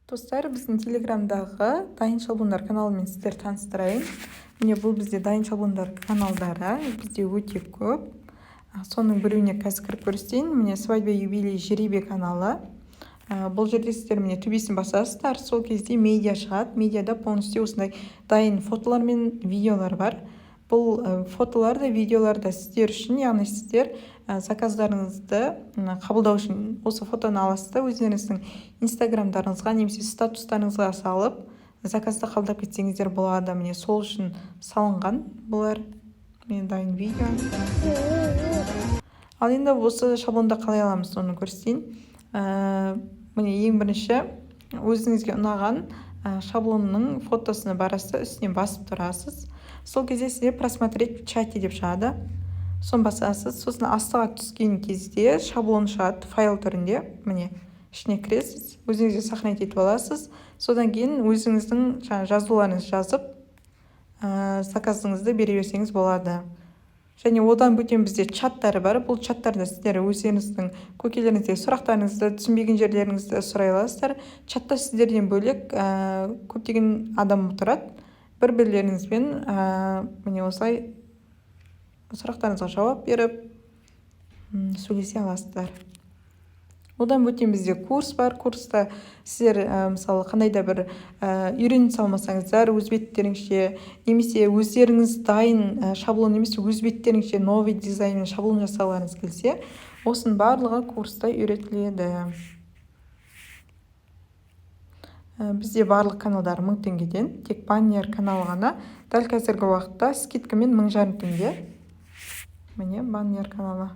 Достар, біздің Телеграмдағы дайын шаблондар каналымен сіздерді таныстырайын. Міне, бұл бізде дайын шаблондар каналдары, бізде өте көп. Соның біреуіне қазір кіріп көрсетейін. Міне, «Свадьба, юбилей, жеребе» каналы. Бұл жерде сіздер, міне, төбесін басасыздар, сол кезде медиа шығады. Медиада полностью осындай дайын фотолар мен видеолар бар. Бұл фотолар да, видеолар да сіздер үшін, яғни сіздер заказдарыңызды қабылдау үшін осы фотоны аласыз да, өздеріңіздің Инстаграмдарыңызға немесе статустарыңызға салып, заказды қабылдап кетсеңіздер болады. Міне, сол үшін салынған бұлар. Міне, дайын видео. Ал енді осы шаблонды қалай аламыз, соны көрсетейін. Міне, ең бірінші өзіңізге ұнаған шаблонның фотосына барасыз да, үстінен басып тұрасыз. Сол кезде сізде «Просмотреть в чате» деп шығады, соны басасыз. Сосын астыға түскен кезде шаблон шығады файл түрінде. Міне, ішіне кіресіз, өзіңізге сохранить етіп аласыз. Содан кейін өзіңіздің жаңағы жазуларыңызды жазып, заказыңызды бере берсеңіз болады. Және одан бөтен бізде чаттар бар. Бұл чаттарда сіздер өздеріңіздің көкелеріңіздегі сұрақтарыңызды, түсінбеген жерлеріңізді сұрай аласыздар. Чатта сіздерден бөлек көптеген адам отырады. бір бірлеріңізбен міне, осылай сұрақтарыңызға жауап беріп, сөйлесе аласыздар. Одан бөтен бізде курс бар. Курста сіздер мысалы, қандай да бір үйрене салмасаңыздар өз беттеріңізше немесе өздеріңіз дайын шаблон емес, өз беттеріңізше новый дизайнмен шаблон жасағыларыңыз келсе, осының барлығы курста үйретіледі. Бізде барлық каналдар 1000 теңгеден, тек баннер каналы ғана дәл қазіргі уақытта скидкамен 1500 теңге. Міне, баннер каналы.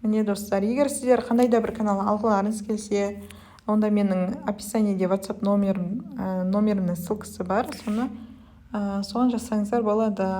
Міне, достар, егер сіздер қандай да бір канал алғыларыңыз келсе, онда менің описаниеде WhatsApp номерімнің ссылкасы бар, соны соған жазсаңыздар болады.